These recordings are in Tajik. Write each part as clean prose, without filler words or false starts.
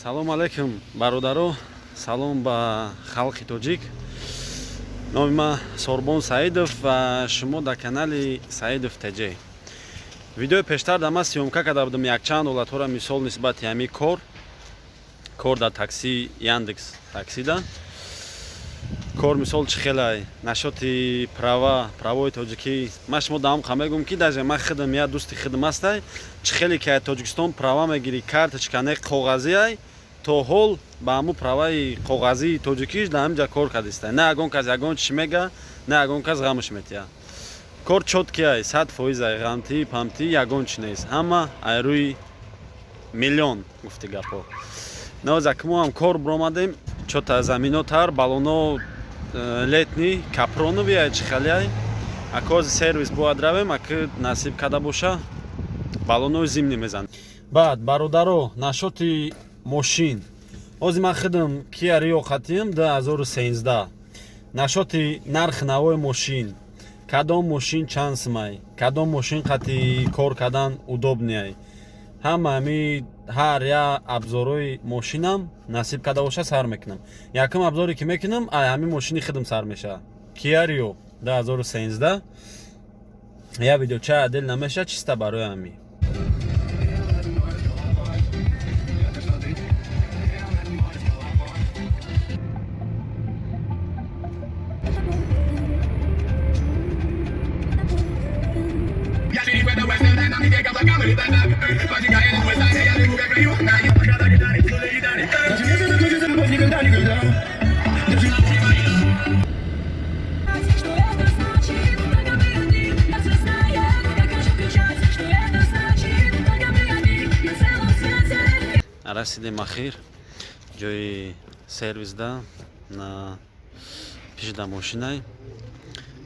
Салом алейкум, бародаро, салом ба халқи тоҷик. Номи ман Сорбон Саидов ва шумо дар канали Саидов ТЖ. Видеои пештар дар ман съёмка карда будам якчанд ҳолатҳоро, мисол нисбати ҳамин кор дар такси, Яндекс таксида кор, мисол чӣ хелай нашоти права, правои тоҷикӣ. Ман шумо даам қа мегӯм, ки даже ман худам, я дӯсти худам ҳастай, чӣ хеле ки аз Тоҷикистон права мегирӣ, карточка не, коғазиай, то ҳол ба ҳамун праваи коғазии тоҷикиш дар ҳамин ҷа кор кардистай. На ягон кас ягон чӣ мега, на ягон кас ғамш метиҳад. Кор чёткий ай, 100% ай, ғамтӣ памтӣ ягон чӣ нест, ҳама ай рӯи миллион гуфти гапҳо. Навозак мо ҳам кор биромадем, чота замино тар, баллоно летний капроновый ай, чӣ хеле акози сервис бояд равем, аки насиб карда боша, баллонои зимний мезанем. Баъд, бародаро, нашоти мошин. Ҳозир ман худам Киа Рио қатием 2013. Нашоти нархи навои мошин, кадом мошин чанд сумай, кадом мошин қати кор кардан удобный ай, ҳама ҳами ҳар я обзор ои мошинам насиб карда боша, сар мекунам. Якум обзор е ки мекунам, ай ҳамин мошини худам сар мешавад, Киа Рио 2013. Я видеоча отдел намешавад, чисто барои ҳамин. Что это значит? Только мы одни, сердце знает, как хорошо кричать. Что это значит? Только мы одни на целом свете. Расидем ахир ҷои сервисда, на пишда мошинай.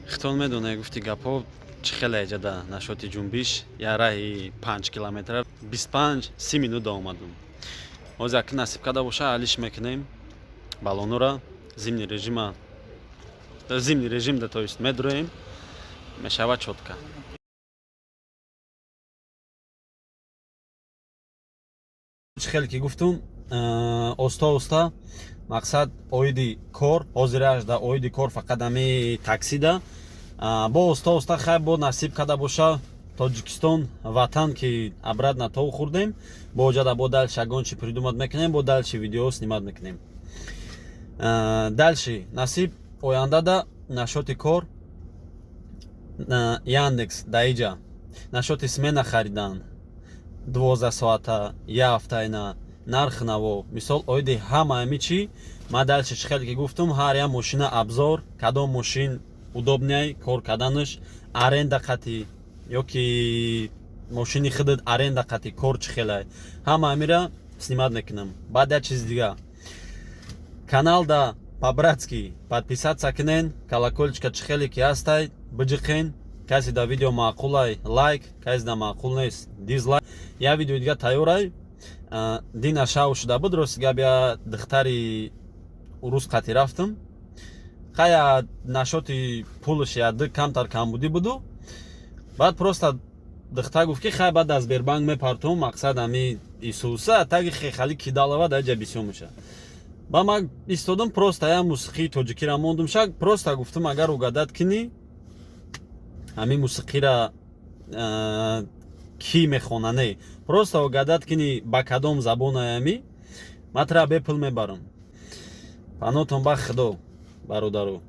Хитон медонед, гуфти гапҳо, чӣ хеле эҷада нашоти ҷунбиш, я раҳи 5 километра 25-30 минута омадум. Ҳозир аки насиб карда боша, алиш мекунем баллонора, зимний режима, зимний режимда, то есть медроем, мешава чётко. Чӣ хеле ки гуфтум, оста оста мақсад оиди кор, ҳозираш да оиди кор фақат ҳами таксида. Бо оста оста хайр, бо насиб карда боша, Тоҷикистон ватан ки обратно тов хӯрдем, бо ҷада бо дальше ягон чи придумать мекунем, бо дальше видео снимать мекунем. Дальше насиб ояндада нашоти кор Яндекс даиҷа, нашоти смена харидан 12 соата, я ҳафтайна, нарх наво, мисол оиди ҳама ҳами чӣ. Ман дальше, чӣ хеле ки гуфтум, ҳар як мошина обзор, кадом мошин удобный ай кор карданаш, аренда қатӣ ё ки мошини худат аренда қатӣ кор чӣ хелай, ҳама ҳамира снимать мекунам. Баъд як чизи дига: каналда по-братски подписаться кунен, колокольчика, чӣ хеле ки ҳастай, биҷиқен. Касе да видео маъқулай, лайк, касе да маъқул нест, дизлайк. Як видеои дига тайёрай. Дина шав шуда буд, рости гап, я духтари урус қатӣ рафтам. Хая, нашоти пулш яды камтар камбудӣ буду. Баъд просто духтар гуфт, ки хай, баъд аз Сбербанк мепартом. Мақсад ами исуса таги хали кидалова дар ҷа бисёр меша. Ба ман истодам, просто я мусиқии тоҷикиро мондум шак, просто гуфтам, агар угадать кунӣ ҳамин мусиқира кӣ мехона, не, просто угадать кунӣ ба кадом забонай ами, ман тра бепул мебарам. Панотон ба худо, бародаро.